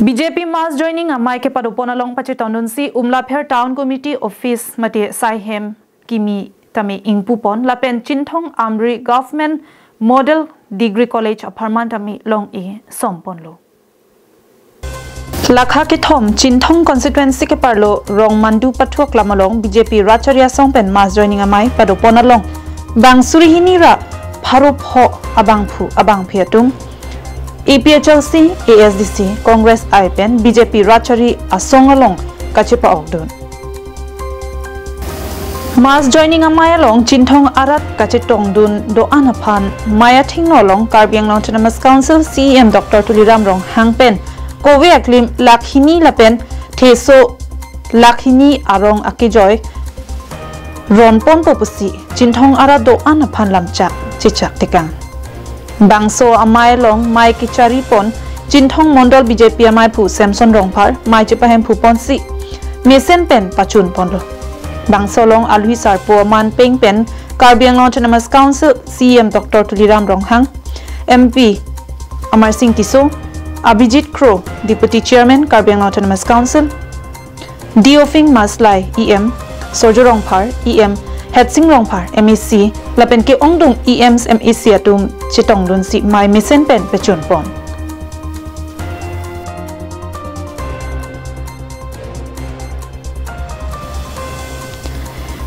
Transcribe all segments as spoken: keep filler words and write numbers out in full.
B J P mass joining amei kepadopon along pachetongdunsi Umlapher Town Committee Office mate Saihem kimi tame ingpupon lapen Chinthong Amri Government Model Degree College apharman tame long-e somponlo. Lakha kethom Chinthong constituency keparlo Rongmandu Pathu Aklam along B J P Rat Chari Asong pen mass joining amei padopon along bang suri hini ra pharo pho abangphu abangphi atum A P H L C, A S D C, Congress I pen B J P Rat Chari Asong along kachepa-okdun. Mass joining amei along Chinthong arat kachetongdun do-an aphan mei athengno along Karbi Anglong Autonomous Council C E M Doctor Tuliram Ronghang pen kove aklim lakh hini lapen theso lakh hini arong akejoi ronponpo pusi Chinthong arat do-an aphan lamchak chechak tekang. Bangso amei along mei kecharipon Chinthong Mondol B J P ameiphu Samson Rongphar mei chepahemphuponsi mesen pen pachunponlo. Bangso along alwi sarpo aman peng pen Karbi Anglong Autonomous Council C E M Doctor Tuliram Ronghang, M P Amarsing Tisso, Abhijit Kro, Deputy Chairman Karbi Anglong Autonomous Council, Deophing Maslai E M, Surjya Rongphar E M, Hetsing Rongphar M A C, lapen ke-ongdung E Ms M A C atum chetongdunsi mei mesen pen pachunpon.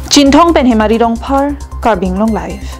Chinthong pen Hemari Rongphar, Karbi Anglong Live.